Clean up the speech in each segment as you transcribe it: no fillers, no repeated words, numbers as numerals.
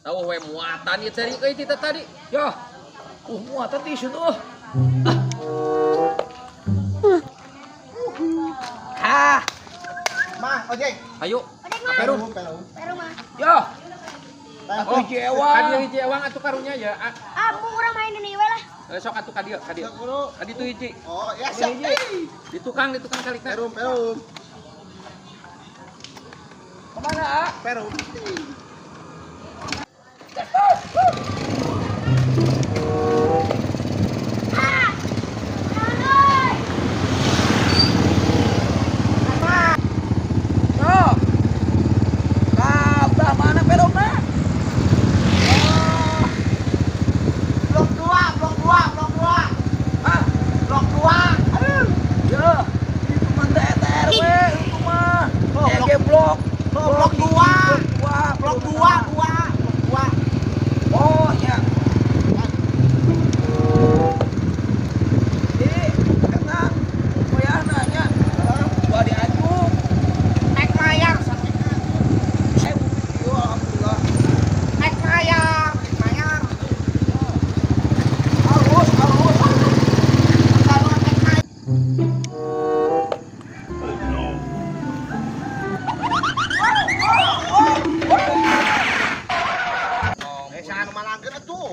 Tahu we muatan ieu cari euy ti tadi. Ya. Muatan ti sieun eueuh. Ah. Mah, ojek. Ayo. Ojek mah. Perum. Perum. Perum mah. Ya. Atuh hiji ewang. Ka dieu hiji ewang atuh karunya ya. Ah, mung urang main ini we lah. Sok atuh ka dieu, ka dieu. Ka ditu hiji. Oh, ya siap. Di tukang kalikna. Perum, perum. Kemana, ah? Perum. Ah. Aduh. Yo. Kabelah mana perumna? Oh. Blok 2, blok 2, blok 2. Hah? Blok 2. Aduh. Ya, itu mah teh eta RW itu mah. Oh, Eh, blok. ge blok. Oh, blok hiji, 2. Blok 2, Blok 2, 2. Blok 2. Oh, ya. Jadi, tenang. Wayahna nya. Gua dianjuk. Naik layar sampai Saya yo alhamdulillah. naik layar, naik layar. Halus, halus. Kalau naik layar. Eh, jangan malangkeun atuh.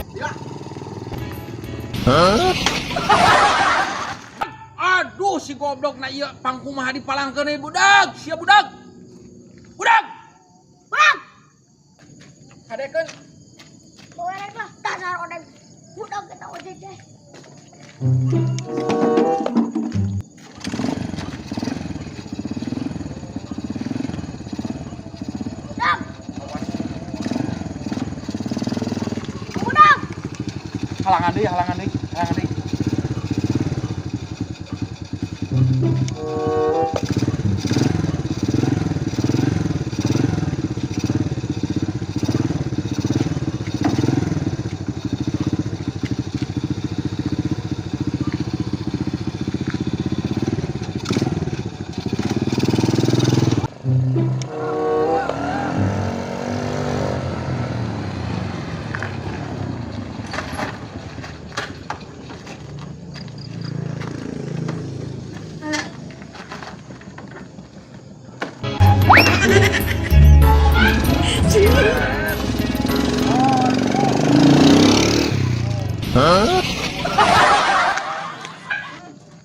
Gila. Aduh si goblok na ieu pangkumaha dipalangkeun euy budak. Sia budak. Budak. Budak. Kadekeun. Boleh lah, dasar odeng. Budak kita ojek deh. Budak. Budak. Halangan deui, halangan deui, halangan deui.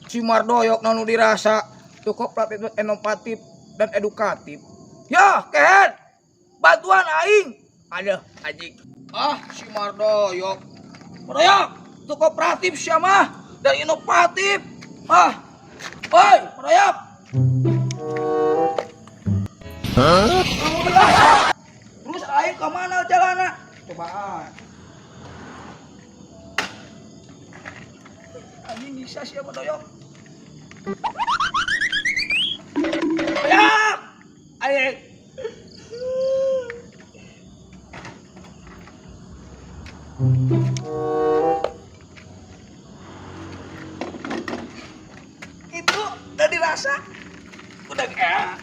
Si Mardoyok nanu dirasa cukup itu inovatif dan edukatif. Ya, kehed. Bantuan aing. Aduh, anjing. Ah, si Mardoyok. Mardoyok, itu kooperatif siapa dan inovatif. Ah. Oi, Mardoyok. Kamu belah. Terus aing kemana jalana? Cobaan. Anjing bisa siapa doyok? Doyok! Ayo. Itu udah dirasa. Udah ya.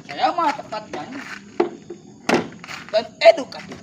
Saya mah tepat nyanyi dan edukatif.